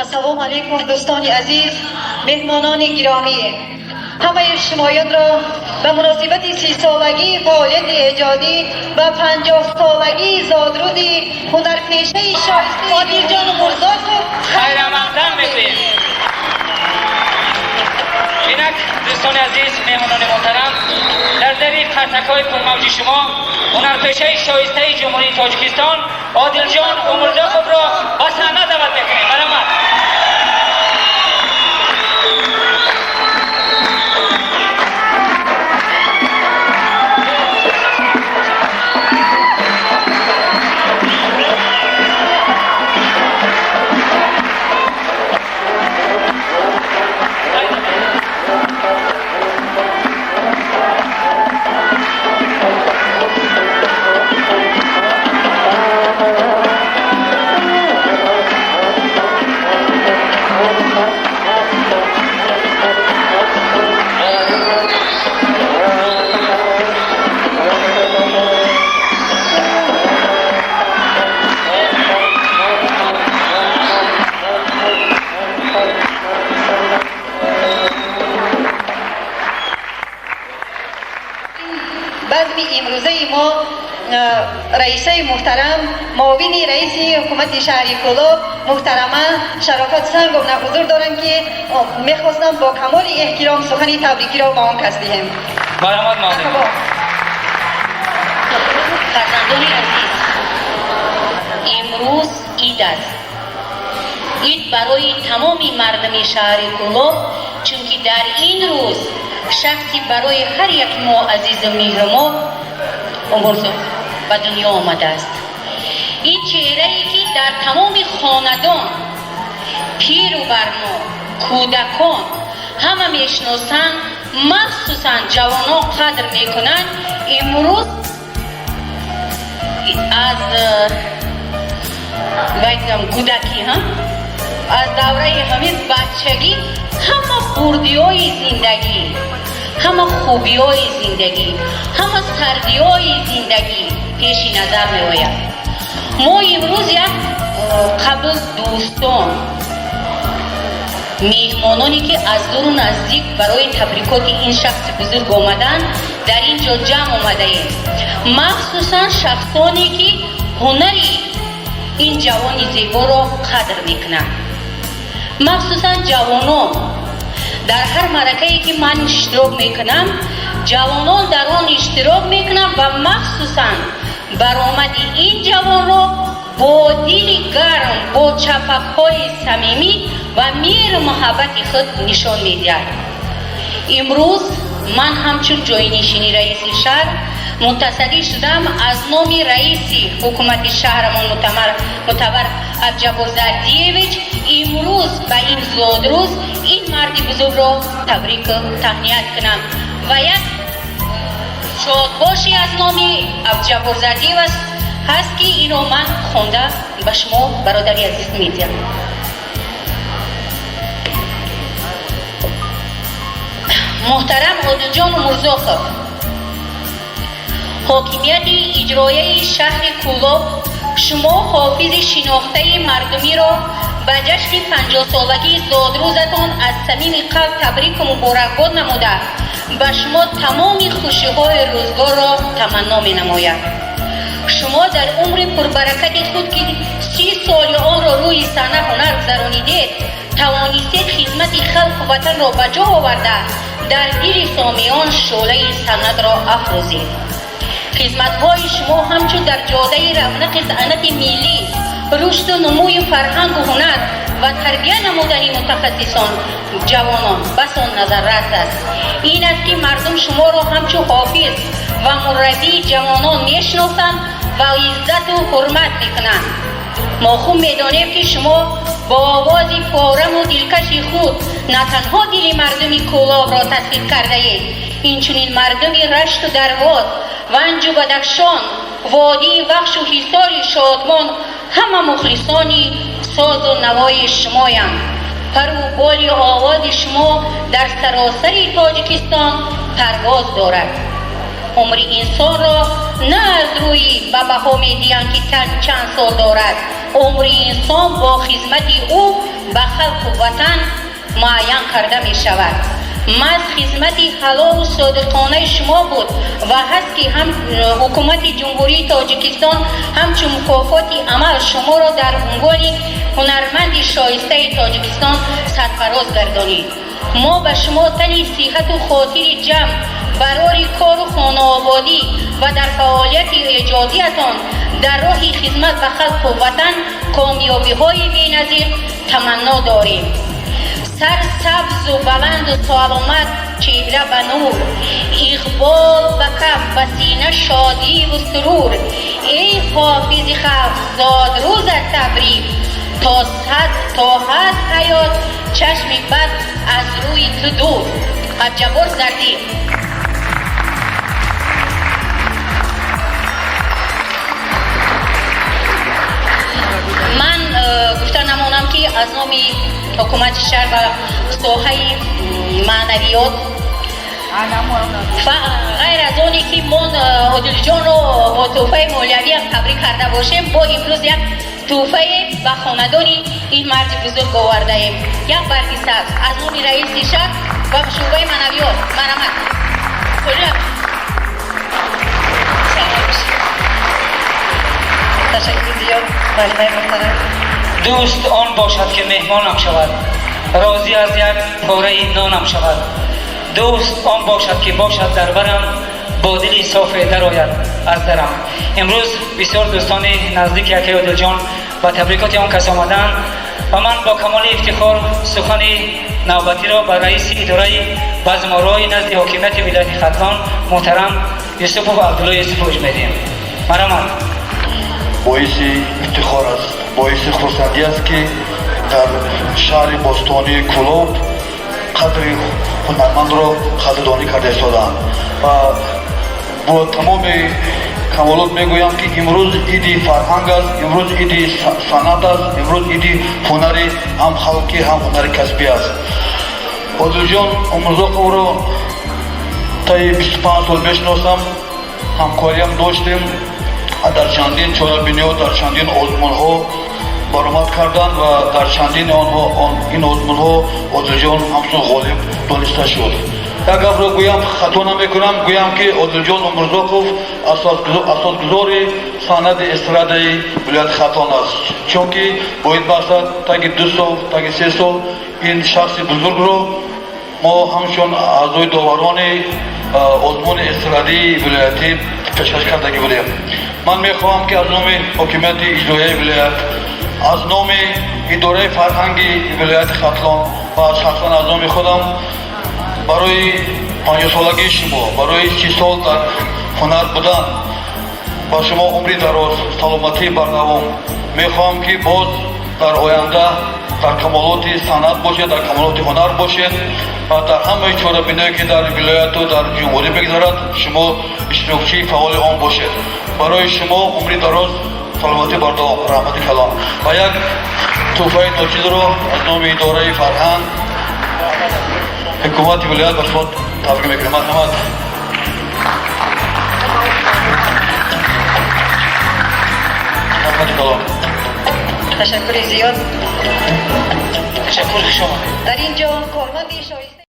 Ассалому алайкум, дӯстони азиз, меҳмонони гиромӣ. Ҳамаи шумоёнро ба муносибати 30-солагии фаъолияти эҷодӣ ва 50-солагии зодрӯзи ҳунарпешаи шоистаи Одилҷон Умурзоқов хайрамақдам мегӯем. Инак, дӯстони азиз, меҳмонони муҳтарам, дар дари қарсакҳои пурмавҷи шумо ҳунарпешаи шоистаи Ҷумҳурии Тоҷикистон Одилҷон Умурзоқовро ба саҳна даъват мекунем. Марҳамат. Базми имрӯзаи мо раисаи муҳтарам, муовини раиси ҳукумати шаҳри Кӯлоб муҳтарама Шарофат Санговна ҳузур доранд, ки мехостам бо камоли эҳтиром сухани табрикиро ба он кас диҳем. Марҳамат, муовин. Фарзандони азиз, имрӯз ид аст. Ид барои тамоми мардуми шаҳри Кӯлоб, чунки дар ин рӯз шахси барои ҳар як мо азизу меҳрумон Умурзоқ ба дунё омадааст. Ин чеҳрае, ки дар тамоми хонадон пиру барно, кӯдакон ҳама мешиносанд, махсусан ҷавонон қадр мекунанд. Имрӯз аз кӯдакӣ, аз давраи ҳамин бачагӣ ҳама бурдиҳои зиндагӣ, ҳама хубиҳои зиндагӣ, ҳама сардиҳои зиндагӣ пеши назар меояд. Мо имрӯз як қабл дӯстон, меҳмононе, ки аз дуру наздик барои табрикоти ин шахси бузург омаданд, дар ин ҷо ҷамъ омадаем, махсусан шахсоне, ки ҳунари ин ҷавони зеборо қадр мекунанд, махсусан ҷавонон. Дар ҳар маъракае, ки ман иштирок мекунам, ҷавонон дар он иштирок мекунанд ва махсусан баромади ин ҷавонро бо дили гарм, бо чапакҳои самимӣ ва меҳру муҳаббати худ нишон медиҳад. Имрӯз ман ҳамчун ҷойнишини раиси шаҳр мутасаддӣ шудам аз номи раиси ҳукумати шаҳрамон Мутавар Абҷаббор Зардиевич имрӯз ба ин зодрӯз ин марди бузургро табрику таҳният кунам ва як шодбошӣ аз номи Абҷаббор Зардиев ҳаст, ки инро ман хонда ба шумо, бародари азиз, медиҳам. Муҳтарам Одилҷон Умурзоқов, ҳокимияти иҷроияи шаҳри Кӯлоб шумо, ҳофизи шинохтаи мардумиро, ба ҷашни 50-солагии зодрӯзатон аз самими қалб табрику муборакбод намуда, ба шумо тамоми хушиҳои рӯзгорро таманно менамояд. Шумо дар умри пурбаракати худ, ки 30 соли онро рӯи саҳна ҳунар гузаронидед, тавонистед хизмати халқу ватанро ба ҷо оварда, дар дили сомиён шӯълаи санъатро афрӯзед. Хизматҳои шумо ҳамчун дар ҷодаи равнақи санъати миллӣ, рушду нумӯи фарҳангу ҳунар ва тарбия намудани мутахассисон ҷавонон басон назаррас аст. Ин аст, ки мардум шуморо ҳамчун ҳофиз ва мураббии ҷавонон мешиносанд ва иззату ҳурмат мекунанд. Мо хуб медонем, ки шумо бо овози пораму дилкаши худ на танҳо дили мардуми Кӯлобро тасхир кардаед, инчунин мардуми Рашту Дарвоз, Ванҷу Бадахшон, водии Вахшу Ҳисори Шодмон ҳама мухлисони созу навои шумоянд. Пару боли овози шумо дар саросари Тоҷикистон парвоз дорад. Умри инсонро на аз рӯи ба баҳо медиҳанд, ки чанд сол дорад. Умри инсон бо хизмати ӯ ба халқу ватан муайян карда мешавад. Маҳз хизмати ҳалолу содиқонаи шумо буд ва ҳаст, ки ҳам ҳукумати Ҷумҳурии Тоҷикистон ҳамчун мукофоти амал шуморо дар унвони ҳунарманди шоистаи Тоҷикистон сарфароз гардонид. Мо ба шумо тани сиҳату хотири ҷамъ, барори кору хонаободӣ ва дар фаъолияти эҷодиятон дар роҳи хизмат ба халқу ватан комёбиҳои беназир таманно дорем. Сар сабзу баланду саломат, чеҳра ба нур, иқбол ба каф, ба сина шодиву сурур. Эй ҳофизи халқ, зодрӯзат табрик! То сад то ҳаст ҳаёт, чашми бад аз рӯи ту дур. Абҷаббор Зардӣ. Ман гуфта намонам, ки аз номи ҳукумати шаҳр ва соҳаи маънавиёт ва ғайр аз оне ки мо Одилҷонро бо тӯҳфаи молиявиам табрик карда бошем, бо имрӯз як тӯҳфае ба хонадони ин марди бузург овардаем, як барги сабз аз номи раиси шаҳр ва шӯъбаи маънавиёт. Марҳамат. Салом. Ташаккури зиёд, муаллимаи муҳтарам. Дӯст он бошад, ки меҳмонам шавад, розӣ аз як пораи нонам шавад. Дӯст он бошад, ки бошад дар барам, бо дили софе дарояд аз дарам. Имрӯз бисёр дӯстони наздики акаи Одилҷон ба табрикоти он кас омаданд ва ман бо камоли ифтихор сухани навбатиро ба раиси идораи базморои назди ҳокимияти вилояти Хатлон муҳтарам Юсупов Абдулло Юсуфович медиҳем. Марҳамат. Боиси ифтихор аст, боиси хурсандӣ аст, ки дар шаҳри бостонии Кӯлоб қадри ҳунармандро қадрдонӣ карда истодаанд ва бо тамоми камолот мегӯям, ки имрӯз иди фарҳанг аст, имрӯз иди санъат аст, имрӯз иди ҳунари ҳам халқӣ, ҳам ҳунари касбӣ аст. Одилҷон Умрзоқовро таи 25 сол мешиносам, ҳамкориам доштем, дар чандин чорабиниҳо, дар чандин озмунҳо баромад карданд ва дар чандини онҳо, ин озмунҳо Одилҷон ҳамчун ғолиб дониста шуд. Як гапро гӯям, хато намекунам, гӯям, ки Одилҷон Умрзоқов асосгузори санъати эстрадаи вилояти Хатлон аст, чунки бо ин мақсад таги 2 сол, таги 3 сол ин шахси бузургро мо ҳамчун аъзои доварони озмуни эстрадии вилоятӣ пешкаш кардагӣ будем. Ман мехоҳам, ки аз номи ҳокимияти иҷроияи вилоят, аз номи идораи фарҳанги вилояти Хатлон ва шахсан аз номи худам барои 50-солагии шумо, барои 30 сол дар ҳунар будан ба шумо умри дароз, саломатии бардавом мехоҳам, ки боз дар оянда дар камолоти санъат бошед, дар камолоти ҳунар бошед ва дар ҳамаи чорабиное, ки дар вилояту дар ҷумҳурӣ мегузарад, шумо иштирокчии фаъоли он бошед. Барои шумо умри дароз, саломатӣ бардавом, раҳмати калон ва як тӯҳфаи ночизро аз номи идораи фарҳанг ҳукумати вилоят ба шумо табрик мекунам. Марҳамат. Раҳмати калон. Ташаккури зиёд. Ташаккур, хуш омадед. Дар ин ҷо